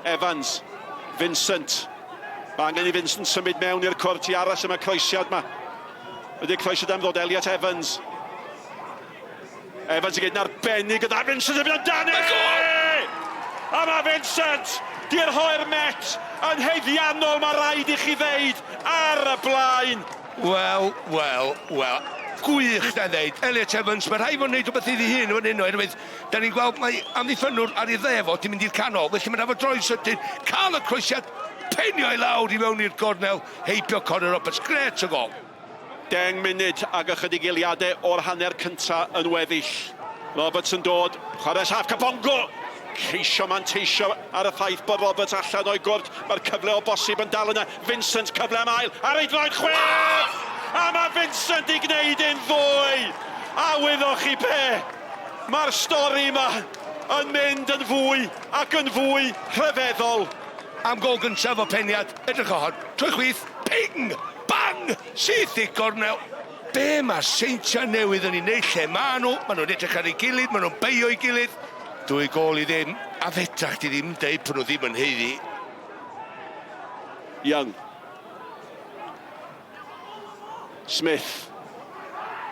Evans, Vincent. Mae angen i Vincent symud mewn i'r cwrt i aros am y croesiad yma. Ydy'r croesiad am ddod Elliot Evans. Evans yn gwneud yn arbennig gyda Vincent yn mynd amdani! A mae Vincent di rhoi'r Met yn haeddiannol, mae rhaid i chi ddeud, ar y blaen. Wel, wel, wel. Gwych, da ddeud. Elliot Evans, mae rhaid fo'n neud rhywbeth iddi hun yn fan hyn oherwydd da ni'n gweld mae amddiffynnwr ar ei dde fo, di mynd i'r canol, felly mae'n rhaid fo droi'n sydyn, cael y croesiad, penio i lawr i mewn i'r gornel, heibio Conor Roberts. Grêt o gol. 10 munud ag ychydig eiliadau o'r hanner cynta yn weddill. Roberts yn dod, chwarae saff Kabongo! Ceisio manteisio ar y ffaith bod Roberts allan o'i gwrt. Mae'r cyfle o bosib yn dal yna. Vincent, cyfle am ail, ar ei droed chwith! A mae Vincent i gwneud un ddwy! A wyddoch chi be? Mae'r stori yma yn mynd yn fwy ac yn fwy rhyfeddol. Am gôl gyntaf o peniad, edrych o hon, trwy chwith, ping! Bang! Syth i gornel! Be mae'r Seintiau Newydd yn ei wneud lle maen nhw? Maen nhw'n edrych ar ei gilydd, maen nhw'n beio ei gilydd. 2 gôl i ddim, a fedra chdi ddim deud bod nhw ddim yn haeddu. Young. Smith.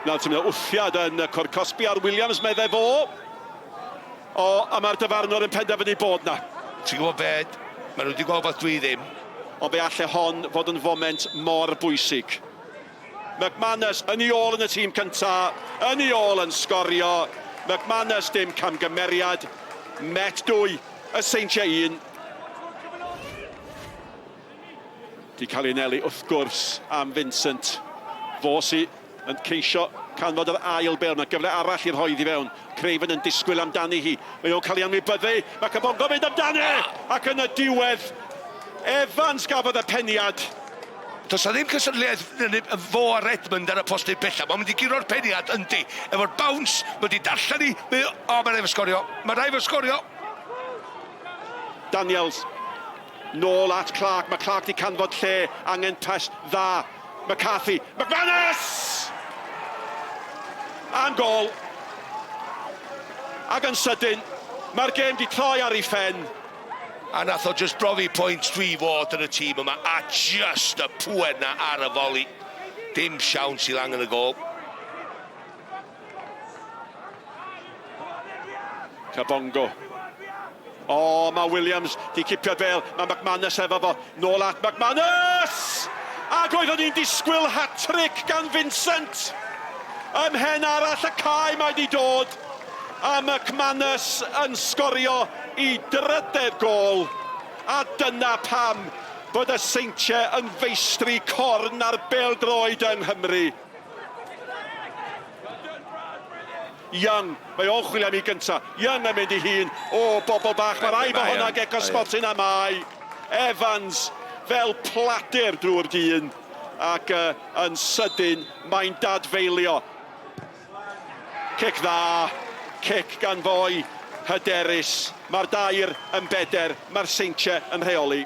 Nawr ti'n mynd wthiad yn y cwrt cosbi ar Williams, meddai fo. O, a mae'r dyfarnwr yn penderfynu bod na. Ti'n gwybod be? Maen nhw wedi gweld beth dwi ddim. Ond fe alle hon fod yn foment mor bwysig. McManus yn ei ôl yn y tîm cynta, yn ei ôl yn sgorio. McManus dim camgymeriad. Met 2, y Seintiau 1. Di cael ei anelu wrth gwrs am Vincent. Fo sy yn ceisio canfod yr ail bêl. Mae gyfle arall i'r rhoi i fewn. Craven yn disgwyl amdani hi. Mae o'n cael ei anwybyddu. Mae Kabongo mynd amdani! Ac yn y diwedd, Evans gafodd y peniad. Does 'na ddim cystadleuaeth fo a Redmond ar y postyn pella. Mae'n mynd i guro'r peniad, yndi. Efo'r bounce, mae wedi darllen i. Mae, o, mae'n rhaid fo sgorio. Mae'n rhaid fo sgorio. Daniels. Nôl at Clark. Mae Clark di canfod lle. Angen pas dda. McCarthy. McManus! Am gol. Ac yn sydyn, mae'r gêm di troi ar ei phen. A nath o just brofi pwynt dwi fod yn y tîm yma, a just y pŵer na ar y foli. Dim siawns i Lang yn y gôl. Kabongo. O, mae Williams di cipio'r bêl. Mae McManus efo fo. Nôl at McManus! Ac oeddwn ni'n disgwyl hat-trick gan Vincent. Ymhen arall y cae mae di dod. A McManus yn sgorio i drydedd gôl. A dyna pam bod y Seintiau yn feistri corn ar bêl-droed yng Nghymru. Young, mae o'n chwilio am ei gynta. Young yn mynd i hun. O, bobl bach, mae rhaid bod hwnna'n geco smotyn a mae Evans fel pladur drwy'r dyn ac uh, yn sydyn mae'n dadfeilio. Cic dda, cic gan foi hyderus. Mae'r dair yn beder, mae'r Seintiau yn rheoli.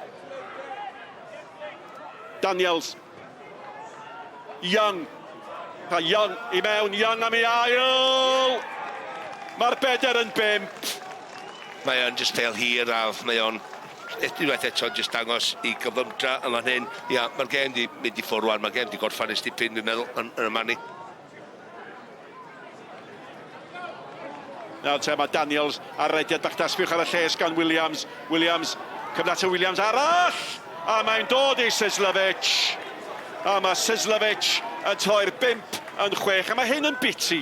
Daniels. Young. A Young i mewn, Young am ei ail! Mae'r beder yn bump. Mae o'n just pêl hir a mae o'n unwaith eto just dangos i gyflymdra yn fan hyn. Ia, mae'r gêm di mynd i ffwrdd wan, mae'r gêm di gorffan ers dipyn, dwi'n meddwl, yn, yn y man i. Nawr te mae Daniels ar rediad bach dasbiwch ar y lles gan Williams. Williams, cyfle at y Williams arall! A mae'n dod i Sislovic. A mae Sislovic yn troi'r 5 yn 6. A mae hyn yn biti.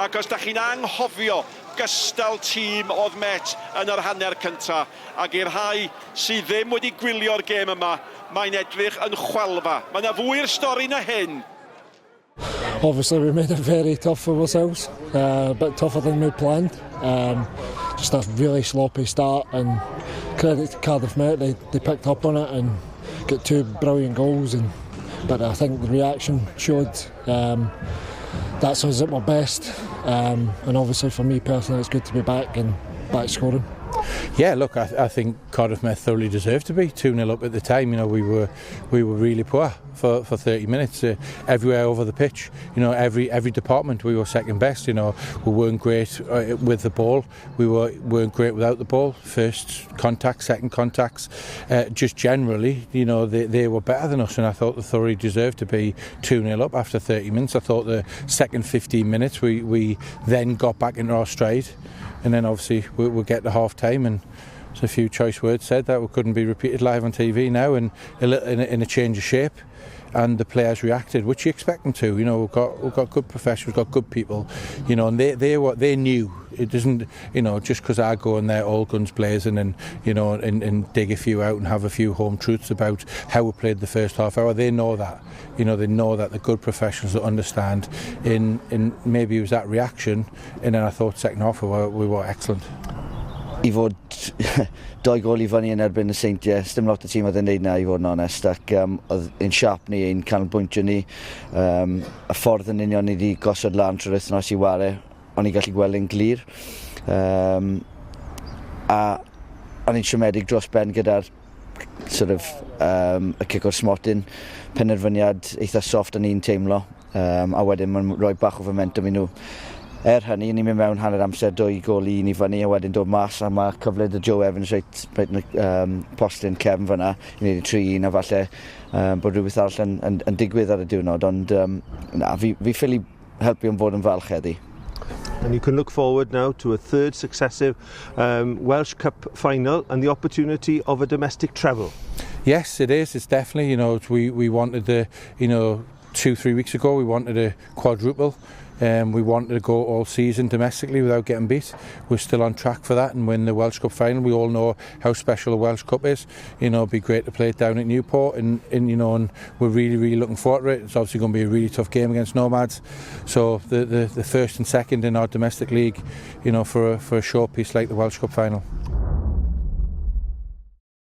Ac os da chi'n anghofio gystal tîm oedd Met yn yr hanner cynta, ac i'r rhai sydd ddim wedi gwylio'r gêm yma, mae'n edrych yn chwalfa. Mae yna fwy i'r stori na hyn. Obviously we made it very tough for ourselves, a bit tougher than we planned. Just a really sloppy start, and credit to Cardiff Met, they picked up on it and got two brilliant goals. But I think the reaction showed that's us at our best. And obviously for me personally, it's good to be back and back scoring. Yeah, look, I think Cardiff Met thoroughly deserved to be 2-0 up at the time. You know, we were really poor for 30 minutes, everywhere over the pitch. You know, every department we were second best. You know, we weren't great with the ball. We weren't great without the ball. First contact, second contacts, just generally, you know, they were better than us, and I thought they thoroughly deserved to be 2-0 up after 30 minutes. I thought the second 15 minutes we then got back into our stride, and then obviously we get to half time and there's a few choice words said that couldn't be repeated live on TV now, and a little in a change of shape, and the players reacted, which you expect them to. You know, we've got good professionals, we've got good people, you know, and they knew it doesn't, you know, just because I go in there all guns blazing and you know and dig a few out and have a few home truths about how we played the first half hour. They know that, you know, they know that the good professionals that understand. In maybe it was that reaction, and then I thought second half we were excellent. I fod doi gol i fyny yn erbyn y Seintiau, dim lot o tîm oedd yn neud na i fod yn onest, ac oedd ein siap ni, ein canolbwyntio ni, y ffordd yn union ni wedi gosod lan trwy'r wythnos i ware, o'n i'n gallu gweld yn glir. A o'n i'n siomedig dros ben gyda'r sort of, y cic o'r smotyn, penderfyniad eitha soft o'n i'n teimlo, a wedyn mae'n rhoi bach o momentum i nhw. Er hynny, ni'n mynd mewn hanner amser 2 gôl i 1 i fyny a wedyn dod mas a mae cyfle 'da Joe Evans reit yn y postyn cefn fyna i wneud y 3-1 a falle bod rhywbeth arall yn digwydd ar y diwrnod, ond na, fi ffili helpu yn fod yn falch heddi. And you can look forward now to a third successive Welsh Cup final and the opportunity of a domestic treble. Yes, it is. It's definitely, we wanted the, 2, 3 weeks ago, we wanted a quadruple. We wanted to go all season domestically without getting beat. We're still on track for that and win the Welsh Cup final. We all know how special the Welsh Cup is. It'd be great to play it down at Newport and we're really, really looking forward to it. It's obviously going to be a really tough game against Nomads. So the first and second in our domestic league, for a short piece like the Welsh Cup final.